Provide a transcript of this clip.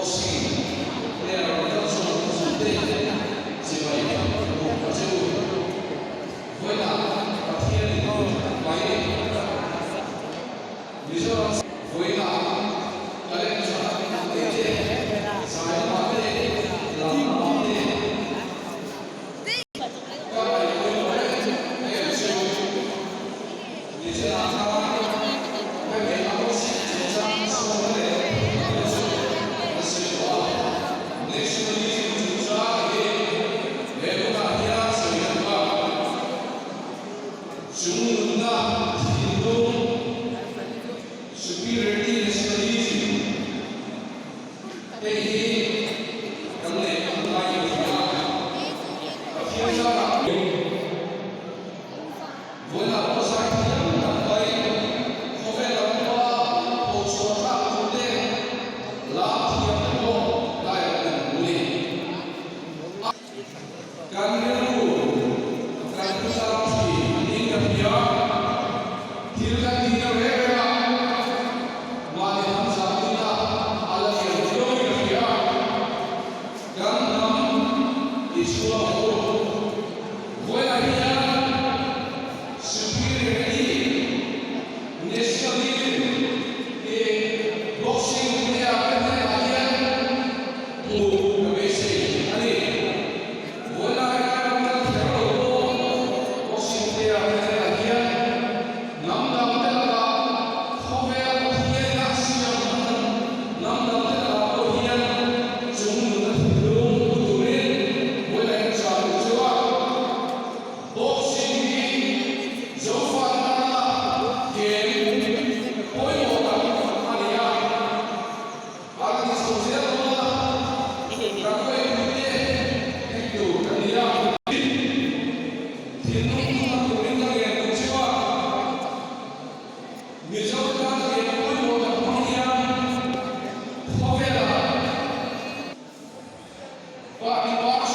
Boxing player rawn kal chhuak chu te chibai buk a che u. Vawiinah Pathianin min mai. Mizoram vawiinah talent tha tak nei te, zai lamah te, lam lamah te ka ngaihpawimawh em em chu Nichina khan hemi a boxing chungchang chhuahna leh thil chu ka sawi tawh a, nationalism chungchang hi he hunah hian sawi ka duh a. Chungnunna thinlung, superiority nationalism, te hi kan neih a ngai lo tih a Pathian zarah Vawiinah pawh zai thiam tak mai khawvel lam pa phochhuah thlak tur te lam thiam te pawh laiah kan hmu ni. Kan rilru kan khawchang thin niin ka hria. Thil kan tih deuh reng reng a, mahni hnam zahpuina a la lian viauin ka hria. Kan hnam i chhuak ang u. Vawiinah hian superiority, nationalism hi boxing player te hnenah hian hmuh ka beisei a ni. Vawiinah hian ram kal kher lo pawh boxing player te hnenah hian hnam dang te lakah khawvel Pathianin a siam hnam dang te lakah pawh hian chung nunna thinlung pu turin vawiinah hian chah duh chu a boxing hi Zofa tana game pawimawh tak a ni a. A ti chho zel dawn a, kan ngaihtuahte heng tur kan ni a. Tin, thinlung thar turin ka ngen duh chu a, Mizo tan leh pawimawh tak hmang hian khawvelah party party.